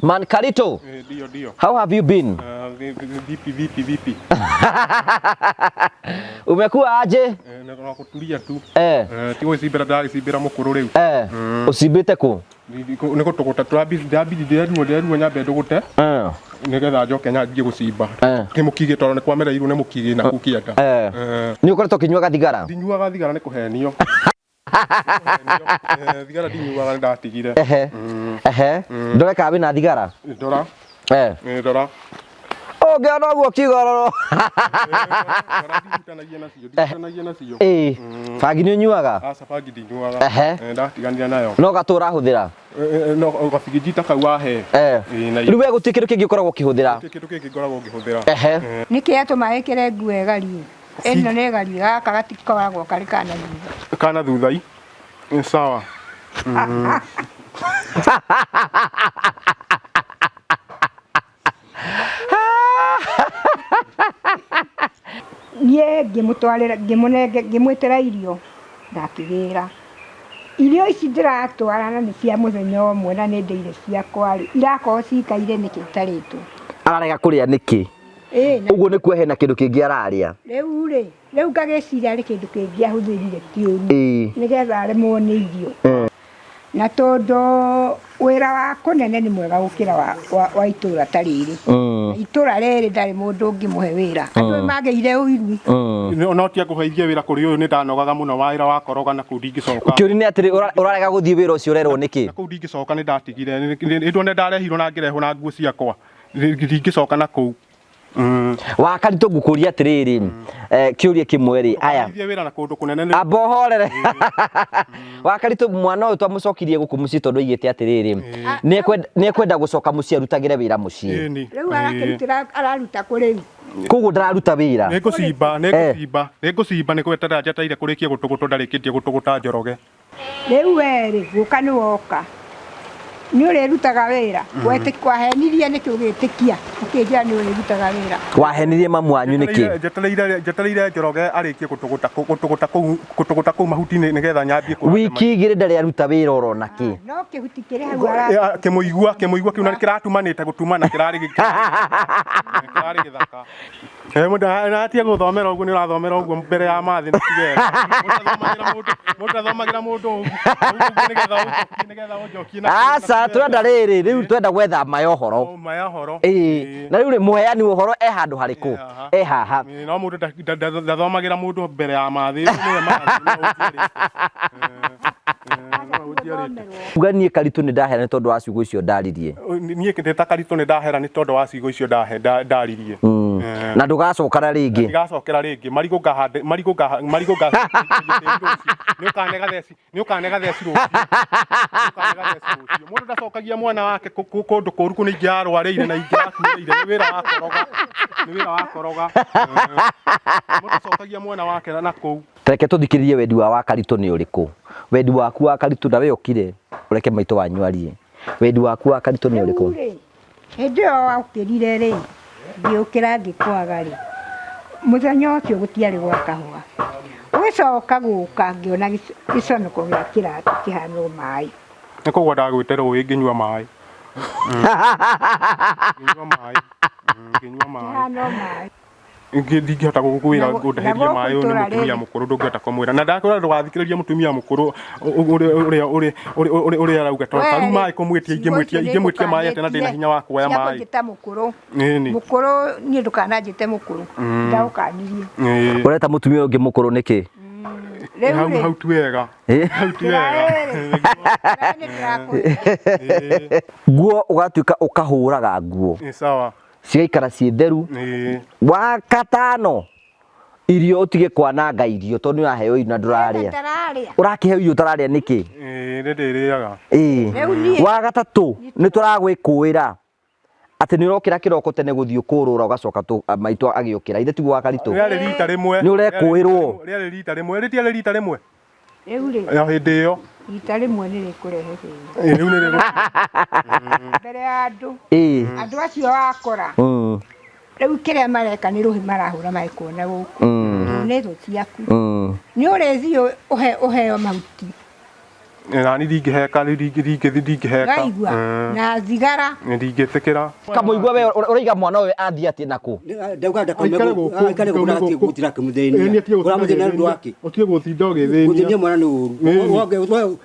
Man Karito, Eh, Ndio, ndio. how have you been? Vipi vipi vipi? Umekuwa aje? Eh, na kutulia tu. Eh, Eh, ti gwĩcimbĩra ndagĩcimbĩra mũkũrũ rĩu. eh, ucimbĩte kũ? Nĩ gũtũgũta tũrambindi ndĩreruo ndĩreruo nyambe ndũgũte Eh, nĩgetha njoke nyanjie gũcimba. Eh. Nĩ mũkigĩ tondũ nĩ kwamereirwo nĩ mũkigĩ na kũu kĩanda. eh. Eh, Nĩ ũkoretwo ũkĩnyua gathigara? ndinyuaga thigara nĩ kũhenio. Kũhenio. Eh, thigara ndinyuaga nĩ ndatigire. Ehe. Ehe. Ndore kana wĩna thigara? Ndora, Eh. eh, ndora. Ũngĩona ũguo kĩgororo. Ndora ndihutanagia nacio, ndihutanagia nacio. Ĩĩ. Bangi nĩ ũnyuaga? Aca bangi ndinyuaga. Ehe. Eh, ndatiganire nayo. No gatũ ũrahũthĩra? Eh, eh, no gabigiji ta kau wahe. Eh. Ĩĩ, na Rĩu we gũtirĩ kĩndũ kĩngĩ ũkoragwo ũkĩhũthĩra? Gũtirĩ kĩndũ kĩngĩ ngoragwo ngĩhũthĩra. Ehe. Nĩkĩ yatũma ĩkĩre nguo ĩgariĩ? Ĩno nĩ ĩgariĩ, gaka gatikoragwo karĩ kana thutha. Kana thuthai. Nĩ sawa. Niĩ ngĩmũtwarĩra ngĩmũnenge ngĩmwĩtĩra irio ndakĩgĩra. Irio ici ndĩratwara na nĩ cia mũthenya ũmwe na nĩ ndĩire ciakwa rĩ, irakorwo cikaire nĩkĩ itarĩtwo? Ararega kũrĩa nĩkĩ? Ĩĩ na Ũguo nĩ kuo hena kĩndũ kĩngĩ ararĩa. rĩu rĩ, rĩu ngagĩciria harĩ kĩndũ kĩngĩ ahũthĩrire kĩũru Ĩĩ. nĩgetha aremwo nĩ irio. Na tondũ wĩra wa kũnene nĩ mwega gũkĩra wa, wa, wa itũra ta rĩrĩ. Itũra rĩrĩ ndarĩ mũndũ ũngĩmũhe wĩra. Andũ magĩire ũiru. No tia ngũheithie wĩra kũrĩ ũyũ nĩ ndanogaga mũno wĩra wa koroga na kũu ndingĩcoka. Kĩũria nĩ atĩrĩ ũrarega gũthiĩ wĩra ũcio ũrerwo nĩkĩ? Na kũu ndingĩcoka nĩ ndatigire. Nĩ nĩ ndarehirwo na ngĩrehwo na nguo ciakwa. Ndingĩcoka na kũu. Wa Karitũ ngũkũria atĩrĩrĩ, eh, kĩũria kĩmwe rĩ, aya Ndũkaheithie wĩra na kũndũ kũnene nĩ amba ũhorere. Wa Karitũ mwana ũyũ twamũcokirie gũkũ mũciĩ tondũ aigĩte atĩrĩrĩ, nĩ ekwenda gũcoka mũciĩ arutagĩre wĩra mũciĩ. Ĩni. Rĩu arakĩrutĩra araruta kũ rĩu? Koguo ndararuta wĩra. Nĩ ngũcimba, nĩ ngũcimba, nĩ ngũcimba nĩ gweterera njetereire kũrĩkie gũtũgũtwo ndarĩkĩtie gũtũgũta Njoroge. Rĩu we rĩ, gũka nĩ woka. Nĩ ũrĩrutaga wĩra. Wahenirie nĩkĩ ũgĩtĩkia? Ũkĩnjĩra nĩ ũrĩrutaga wĩra. Wahenirie mamu wanyu nĩkĩ? Njetereire njetereire Njoroge arĩkie gũtũgũta gũtũgũta kũu gũtũgũta kũu mahuti-inĩ nĩgetha nyambie kũrora. Wiki igĩrĩ ndarĩ aruta wĩra orona kĩ? No kĩhuti kĩrĩ hau ara Ya, kĩmũigua kĩmũigua kĩu na kĩratumanĩte gũtumana kĩrarĩ kĩrarĩ gĩthaka. Eh, mũndũ atia gũthomera ũguo nĩ ũrathomera ũguo mbere ya mathĩ nĩ ti wega. Mũndũ athomagĩra mũndũ ũguo ũguo nĩgetha ũnjokie nĩgetha ũnjokie na Aca twenda rĩrĩ rĩu twenda gwetha ma ya ũhoro. ma ya ũhoro. Ĩĩ na rĩu rĩ mũheani wa ũhoro e handũ harĩkũ? E haha. E haha. Ĩĩ, no mũndũ ndathomagĩra mũndũ mbere ya mathĩ nĩwe mathĩ no ũnjiarĩte. No ũnjiarĩte. Uga niĩ Karitũ nĩ ndahera nĩ tondũ wa ciugo icio ndaririe. Niĩ ndĩ ta Karitũ nĩ ndahera nĩ tondũ wa ciugo icio ndaririe. Na ndũgacokera rĩngĩ. Ndigacokera rĩngĩ marigũ ngahande marigũ ngaha marigũ nga nĩ ũkane gatheci nĩ ũkane gatheci rũciũ Nĩ ũkane gatheci rũciũ mũndũ ndacokagia mwana wake kũndũ kũru kũ nĩ ingĩ arwarĩire na ingĩ akuĩrĩire nĩ wĩra wa koroga nĩ wĩra wa koroga mũndũ ndacokagia mwana wake na kũu. Reke tũthikĩrĩrie wendi wa wa Karitũ nĩ ũrĩkũ. Wendi waku wa Karitũ na we ũkire ũreke maitũ wanyu arie. Wendi waku wa Karitũ nĩ ũrĩkũ? Rĩu rĩ, hĩndĩ ĩyo waũkĩrire rĩ, ngĩũkĩra ngĩkwaga rĩ, mũthenya ũcio gũtiarĩ gwa kahũa. Ũgĩcoka gũka ngĩona gĩconoko gĩa kĩratũ kĩhana o maĩ. Nĩ kũgwa ndagwĩte rũĩ ngĩnyua maĩ. Ngĩnyua maĩ. Ngĩnyua maĩ. Kĩhana o maĩ. Ndingĩhota gũkwĩra Na ngũndahĩrie gũkũ maĩ ũyũ nĩ itũra mũtumia rĩrĩ. mũkũrũ ndũngĩhota kũmwĩra na ndakwĩra ndũgathikĩrĩrie mũtumia mũkũrũ ũrĩa ũrĩa ũrĩa ũrĩa arauga tondũ ta rĩu maĩ kũmwĩtia ingĩmwĩtia ingĩmwĩtia maĩ atĩa na ndĩna hinya wa kuoya maĩ. Cia kũnjĩta mũkũrũ. Ĩni. Mũkũrũ niĩ ndũkananjĩte mũkũrũ. Ndaũkanirie. Ĩĩ. Ũreta mũtumia ũngĩ mũkũrũ nĩkĩ? Rĩu Hau rĩ, hau ti wega. Ĩ? Hau ti wega. kĩraĩ rĩ, nĩ ndĩrakũhe. Nguo ũgatuĩka ũkahũraga nguo Ĩ sawa. cigaikara ciĩ theru. Ĩĩ. Wa katano irio ũtige kwananga irio tondũ nĩ ũraheo irio na ndũrarĩa. Ndararĩa. Ũrakĩheo irio ũtararĩa nĩkĩ? Ĩĩ nĩ ndĩrĩaga. Ĩĩ. Rĩu niĩ Wa gatatũ nĩ tũragwĩkũĩra atĩ nĩ ũrokĩra kĩroko tene gũthiĩ kũrũra ũgacoka maitũ agĩũkĩra ithe tiguo wa Karitũ. Rĩarĩ rita rĩmwe. Nĩ ũrekũĩrwo. Rĩarĩ rita rĩmwe. Rĩtiarĩ rita rĩmwe. Rĩu rĩ, Ya hĩndĩ ĩyo. rita rĩmwe nĩ rĩkũrehe thĩna. Ĩĩ, Rĩu nĩ rĩgũ. Mbere ya andũ, Ĩĩ. andũ acio wakora, rĩu kĩrĩa mareka nĩ rũhĩ marahũra magĩkuona gũkũ. Tondũ nĩ thũ ciaku. Nĩ ũrĩthiĩ ũheo mahuti. Nani ndingĩheka ndingĩheka. Waigua na thigara. Ndingĩtĩkĩra. Kamũigua we ũraiga mwana ũyũ athiĩ atĩ nakũ? Ndauga ndakaume Aikare gũkũ, gũkũ, aikare gũkũ ndagathiĩ gũtira Ĩĩ, nĩ kĩmũthĩnia. atige gũtinda Ũramũthĩnia nĩ ũndũ wake. Ũtige gũtinda ũgĩthĩnia. Gũthĩnia mwana nĩ ũru.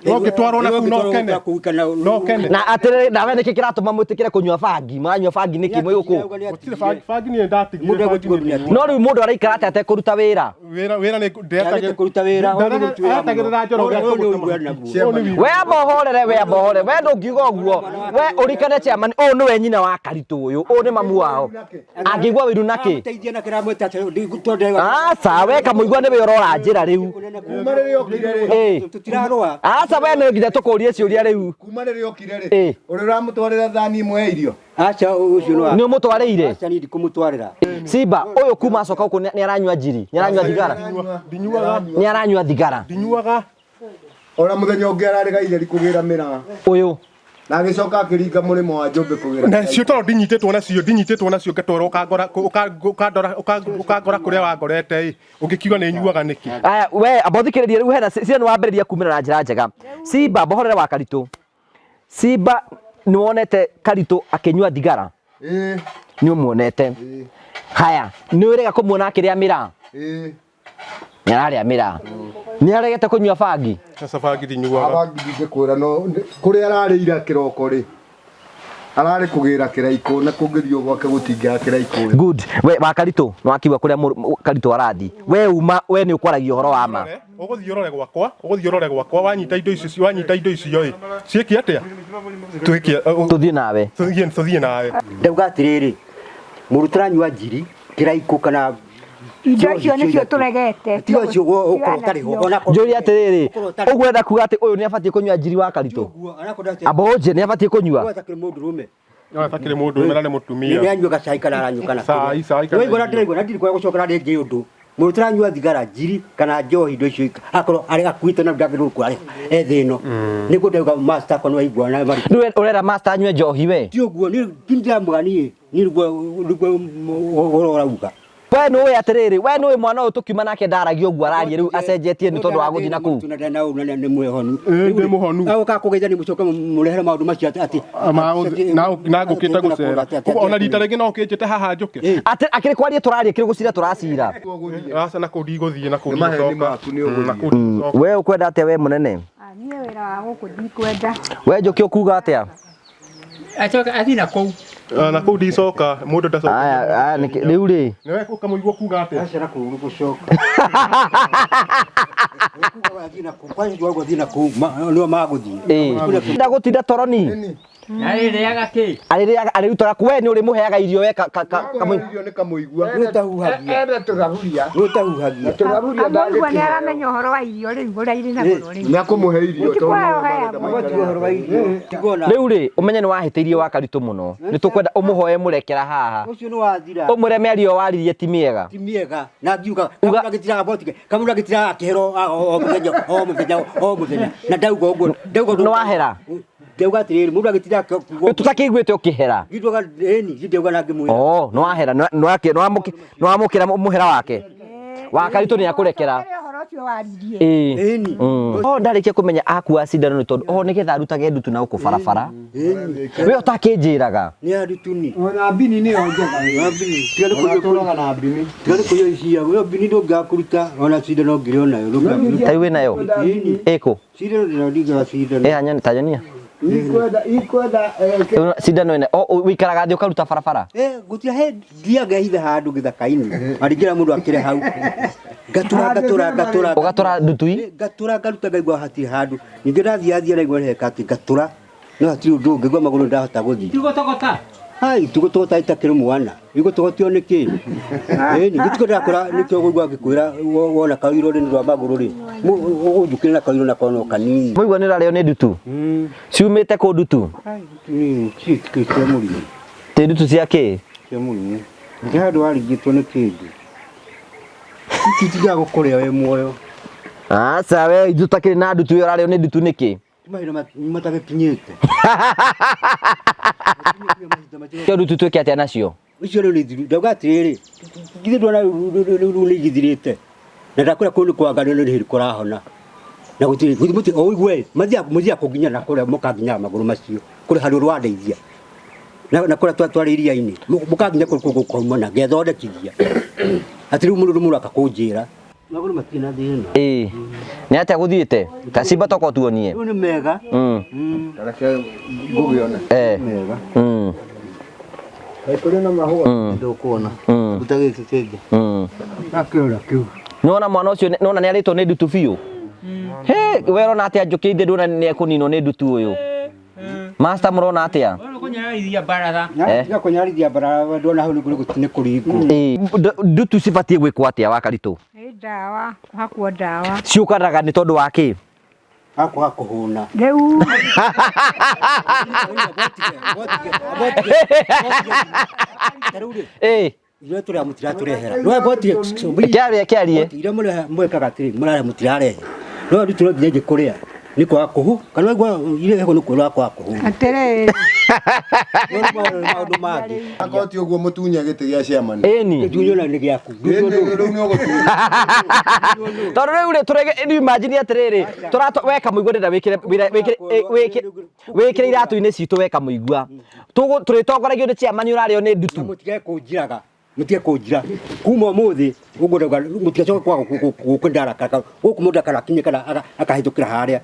Ũngĩtwarwo na kũu no ũkene. No ũkene. Na atĩrĩrĩ, nawe nĩkĩ kĩratũma mwĩtĩkĩre kũnyua bangi? Mũranyua bangi nĩkĩ mwĩ gũkũ? Gũtirĩ bangi, bangi niĩ ndatigire. Mũndũ bangi egũtigwo niĩ nginya ndinyuaga. No rĩu mũndũ araikara atĩa atekũruta wĩra? Wĩra wĩra nĩ Ndareke kũruta wĩra. Etagĩrĩra Njoroge Ũyũ nĩ ũiguano naguo. Ũyũ nĩ ũiguano. We amba ũhorere, we amba ũhorere. We ndũngiuga ũguo. We ũrikane chairman, ũyũ nĩwe nyina wa Karitũ ũyũ. Ũyũ nĩ mamu wao. Angĩigua wĩiru nakĩ? Aramũteithia na kĩramwĩta atĩ ndingũtondeka. Aca, we Kamũigua nĩwe ũrora njĩra rĩu. Kuma rĩrĩa okire rĩ, Ĩĩ. Tũtirarũa. Aca we no nginya tũkũrie ciũria rĩu. kuma rĩrĩa okire rĩ, Ĩĩ. ũrĩa ũramũtwarĩra thani ĩmwe ya irio. Aca ũcio no. Nĩ ũmũtwarĩire? Aca niĩ ndikũmũtwarĩra. Simba, ũyũ kuma acoka gũkũ nĩ aranyua njiri, nĩ aranyua thigara. Ndinyuaga. Nĩ aranyua thigara. Ndinyuaga. Ona mũthenya ũngĩ ararĩ gaitheri kũgĩra mĩraa. Ũyũ. Na agĩcoka akĩringa mũrĩmo wa Njũmbĩ kũgĩra. Nacio tondũ ndinyitĩtwo nacio, ndinyitĩtwo nacio ngatwarwo ũkangora ũkandora ũkangora kũrĩa wangorete ĩ, ũngĩkiuga nĩ nyuaga nĩkĩ? Aya, we amba ũthikĩrĩrie rĩu hena Simba nĩ wambĩrĩria kumĩra na njĩra njega. Simba mbohorere wa Karitũ. Simba nĩ wonete Karitũ akĩnyua thigara? Ĩĩ, Nĩ ũmuonete. Haya, nĩ ũrega kũmuona akĩrĩa mĩraa? ĩĩ. Nĩ ararĩa mĩraa. Nĩ aregete kũnyua bangi? Aca bangi ndinyuaga. Bangi ndingĩkwĩra no kũrĩa ararĩire kĩroko rĩ, ararĩ kũgĩra kĩraikũ na kũngĩthiĩ gwake gũtingĩaga kĩraikũ. Good. We wa Karitũ, nĩ wakiuga kũrĩa Karitũ arathiĩ. We uma, we nĩ ũkwaragia ũhoro wa ma. Ũgũthiĩ ũrore gwakwa, ũgũthiĩ ũrore gwakwa, wanyita indo icio, wanyita indo icio ĩ, ciĩke atĩa? Twĩke, Tũthiĩ nawe. tũthiĩ tũthiĩ nawe. Ndauga atĩrĩrĩ, mũndũ ũtaranyua njiri, kĩraikũ kana Indo icio nĩcio tũregete. Tiga ũcio ũkorwo ũtarĩ ho. Ona korwo- Njũrie atĩrĩrĩ, ũkorwo ũtarĩ- ũguo ũrenda kuga atĩ ũyũ nĩ abatiĩ kũnyua njiri wa Karitũ? Ũguo, anakorwo atĩ- Amba ũnjĩre nĩ abatiĩ kũnyua? Ũguo atakĩrĩ mũndũrũme. No atakĩrĩ mũndũ ũrũme na nĩ mũtumia. Nĩ anyua gacai kana aranyua kana Cai, cai kana Waigua na irio. ndĩraigua na ndirĩ kwenda gũcokera rĩngĩ ũndũ. Mũndũ ũtaranyua thigara njiri kana njohi indo icio akorwo arĩ akuĩte na ndagĩrĩirwo gũkua arĩ e thĩ ĩno. Nĩguo ndauga master akwa nĩ waigua na marĩ. Rĩu ũrera master anyue njohi we? Ti ũguo niĩ ndĩramwĩra niĩ niĩ nĩguo nĩguo ũhoro ũrauga. We nĩ ũĩ atĩrĩrĩ, we nĩ ũĩ mwana ũyũ tũkiuma nake ndaragia ũguo araria rĩu acenjetie nĩ tondũ wa gũthiĩ na kũu. Nĩ mwĩhonu. Ĩĩ, ndĩ mũhonu. Agũka kũgeithania mũcoke mũrehere maũndũ macio atĩ Na ngũkĩte gũcera. Ona rita rĩngĩ no ũkĩnjĩte haha njũke. Atĩ akĩrĩ kwaria tũraria kĩrĩ gũcira tũracira. Aca na kũu ndigũthiĩ na kũu Nĩ maheni ndigũcoka. maku nĩ ũgũthiĩ. Na kũu ndigũcoka. We ũkwenda atĩa we mũnene? Niĩ wĩra wa gũkũ ndikwenda. We Njũkĩ ũkuga atĩa? Acoka athiĩ na kũu. Na kũu ndicoka, mũndũ ndacoka. Aya, aya rĩu rĩ. Nĩwe ũkamũigua kuga atĩa? Aca na kũu gũcoka. Kuga athiĩ na kũu, kwanja athiĩ na kũu, nĩo magũthiĩ. Ĩĩ. Ndagũtinda toro ni. Na arĩrĩaga kĩ? Arĩrĩaga arĩrutaga kũ we nĩ ũrĩmũheaga irio we Kamũigua irio nĩ kamũigua. Nĩũtahuhagia. Enda tũthaburia. Nĩũtahuhagia. Tũthaburia Kamũigua nĩ aramenya ũhoro wa irio rĩu ũrĩa irĩ na goro rĩu. Nĩ akũmũhe irio Ti tondũ kũheo nĩwe marenda heagwo. maikare Ũhoro wa irio. Tigona. Rĩu rĩ, ũmenye nĩ wahĩtĩirie wa Karitũ mũno. Nĩ tũkwenda ũmũhoe mũrekera haha. Ũcio nĩ wathira. Ũmwĩre mĩario waririe ti mĩega. Ti mĩega. Na ngiuga Uga- kamũndũ agĩtiraga botike, kamũndũ agĩtiraga akĩhera o mũthenya, o mũthenya, o mũthenya. Na ndauga ũguo, ndauga Nĩ wahera? Ndauga atĩrĩrĩ, mũndũ agĩtiraga akiuga. Tũtakĩiguĩte ũkĩhera. Ngĩtuaga ĩni, ndauga na ngĩmwĩra. Oh, nĩ wahera, nĩ wamũkĩra mũhera wake. Wa Karitũ nĩ akũrekera. Ũcokere ũhoro ũcio waririe. Ĩĩ. Ĩni. Oh, ndarĩkia kũmenya akua cindano nĩ tondũ oh nĩgetha arutage ndutu na gũkũ barabara. Ĩni. We ũtakĩnjĩraga. Nĩ arutuni. Ona mbini nĩyo njega. Ona mbini. Tiga nĩ Ona kũiywo- tũraga na mbini. tiga nĩ kũiywo icia. Yo mbini ndũngĩaga kũruta, ona cindano ngĩrĩ onayo ndũngĩaga kũruta. Ta rĩu wĩnayo? Ĩni. Ĩkũ? Cindano ndĩra cindano. Ĩ hanya ta nyonia. Ikwenda ikwenda Rĩu Cindano ĩna o wĩikaraga thĩ ũkaruta barabara. Gũtirĩ he thiaga hitha handũ gĩthaka-inĩ arĩngĩra mũndũ akĩrĩ hau ngatura ngatura ngatura Ũgatũra ndutui? Ngatura ngaruta ngaigua hatirĩ handũ ningĩ ndathiĩ athiĩ naigua heka atĩ ngatura no hatirĩ ũndũ ũngĩ ngwa magũrũ ndahota gũthiĩ. Tigũtogota. Hai tugũtogota itakĩrĩ mwana igũtogotio nĩkĩ ĩni gĩtikũ ndakũra nĩkĩo ũgũigua ngĩkwĩra wona kaũirũ rĩ nĩ rwa magũrũ rĩ ũnjũkĩre na kaũirũ nako no kanini. Mũigua nĩ ũrarĩo nĩ ndutu? Ciumĩte kũ ndutu? Cia mũrimũ. Ti ndutu cia kĩ? Cia mũrimũ. Nĩ handũ warigĩtwo nĩ kĩndũ. Titigaga gũkũrĩa wĩ muoyo. Aca we ithuĩ tũtakĩrĩ na ndutu ĩyo ũrarĩo nĩ ndutu nĩkĩ? Ti mahinda matagĩkinyĩte. Cio ndutu twĩke atĩa nacio? Icio rĩu nĩ thiru. Ndauga atĩrĩrĩ, githĩ ndwona rĩu nĩ igithirĩte. Na ndakwĩra kũu nĩ kwa Ngai nĩ hĩndĩ kũrahona. Na gũtirĩ gũtirĩ o ũigue mathiaga mũthiaga kũnginya na kũrĩa mũkanginya magũrũ macio kũrĩ handũ rwandeithia na kũrĩa twarĩ iria-inĩ mũkanginya kũrĩ kũndũ kwauma na ngethondekithia atĩ rĩu mũndũ mũraka kũnjĩra magũrũ matirĩ na thĩna. Ĩĩ nĩ atĩa gũthiĩte ta Simba toka ũtuonie. Rĩu nĩ mega. Reke ngũgĩone. Mega. Kaĩ kũrĩ na mahũa? Ndũkuona. Ruta gĩkĩ kĩngĩ. Gakĩrora kĩu. Nĩwona mwana ũcio nĩwona nĩ arĩtwo nĩ ndutu biũ. He we ũrona atĩa njũkĩ ithe ndũna nĩ ekũninwo nĩ ndutu ũyũ. Master mũrona atĩa? Ũyũ kũnyararithia baratha. Tiga kũnyararithia baratha ndona hau nĩ nĩ kũringwo. Ĩĩ ndutu cibatiĩ gwĩkwo atĩa wa Karitũ? Nĩ ndawa, kũhakwo ndawa. Ciũkanaga nĩ tondũ wa kĩ? Akwaga kũhũna. Rĩu Ĩĩ Iria tũrĩa mũtiratũrehera. No ngwatige. Kĩarie kĩarie. Iria mũrehe mwĩkaga atĩrĩ mũrarehe mũtirarehe. No ndutu no nginya njĩ kũrĩa. Nĩ kwaga kũhu kana waigua iria nĩ kwaga kũhuna. Atĩrĩrĩ. Maũndũ mangĩ. Akorwo ti ũguo mũtunye gĩtĩ gĩa chairman. Ĩni. Ndunywo na nĩ gĩaku. Rĩu nĩ ũgũtunywo. Tondũ rĩu rĩ tũrege rĩu imagine atĩrĩrĩ tũrato weka mũigua ndĩrenda wĩkĩre wĩkĩre wĩkĩre wĩkĩre iratũ-inĩ citũ weka mũigua. Tũrĩtongoragio nĩ chairman ũrarĩo nĩ ndutu. Mũtige kũnjiraga. Mũtige kũnjira. Kuma ũmũthĩ ũguo ndauga mũtigacoke kwaga gũkũ ndarakara. Gũkũ mũndũ akarakinye kana akahĩtũkĩra harĩa.